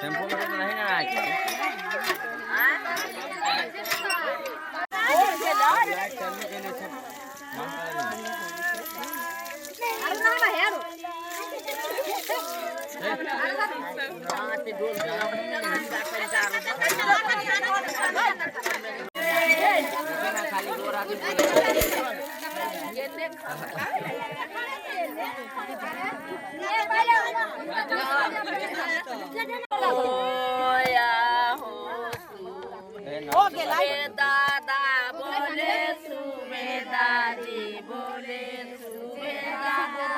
Tempo में तो नहीं ना दादा बोले सुबे दादी बोले सुबे दादा।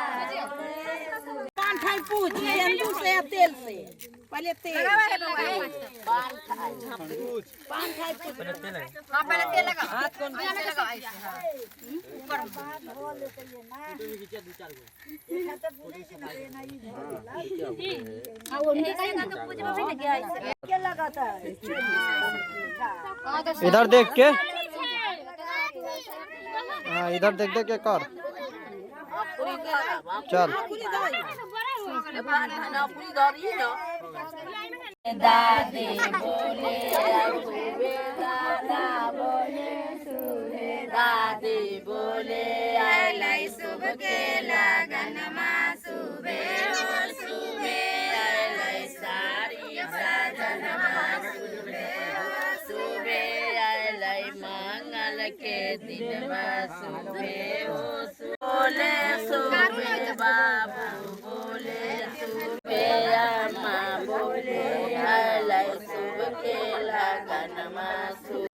पान खाई पूछ नींबू से या तेल से पहले तेल पान खाई पान खाई पूछ। हां पहले तेल लगा, हाथ कौन लगा ऐसे। ऊपर हां वो उनके कहीं तो पूजबा भी नहीं गया ऐसे के लगाता है। इधर देख के, हाँ इधर देख देख के कर, चल। दादी बोले सुबे दादा बोले सुबे दादी बोले आलै शुभ के लगन मा सुबे हो सुबे आलै सारी सजन मा सुबे हो सुबे आलै मंगल के दिन मा सुबे हो बोले सुबे बाबू बोले सुबे अम्मा बोले आलै शुभ के लगन मा सुबे।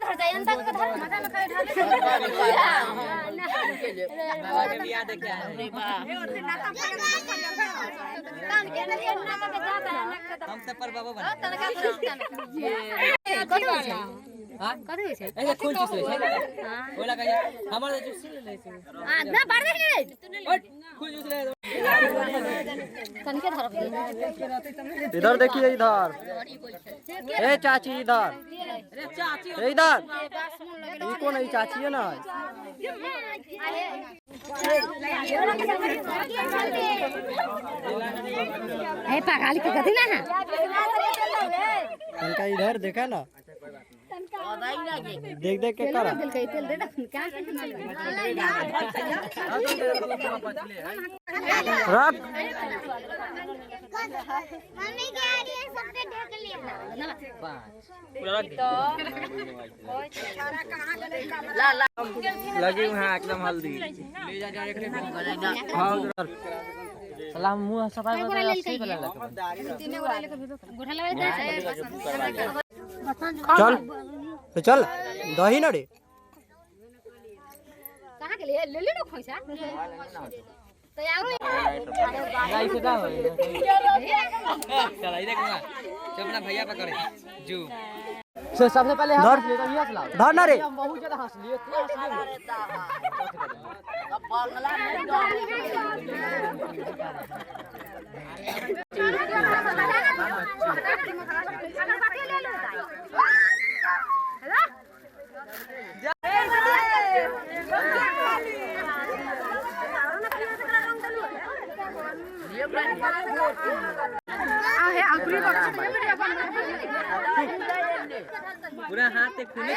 हम सब पर बाबा बना ऐसे खून चूस ले छै ओला कहिए हमर तो चूस ले छै खून चूस ले। इधर देखिए, इधर ए चाची, इधर ए इधर, ये कौन है? चाची है ना? ए पागल के कथी ना है। तनका इधर देखा ना, देख देख के कर। तेल दे दे क्या रख। मम्मी के आ रही है सबके ढक लिया। लगी वहां एकदम हल्दी ले जा जा एकरे। हां सलाम मुंह सफाई वाला चल तो चल दही ना रे। कहां के ले ले लो खोइसा तो यारो गाइस का हो चल इधर ना चल अपना भैया पकड़े जू से सबसे पहले हम धर। हंस लिए तब हंस लाओ। धर ना रे। हम बहुत ज्यादा हंस लिए, इतना हंस लिए। पूरा हाथ ते खूने।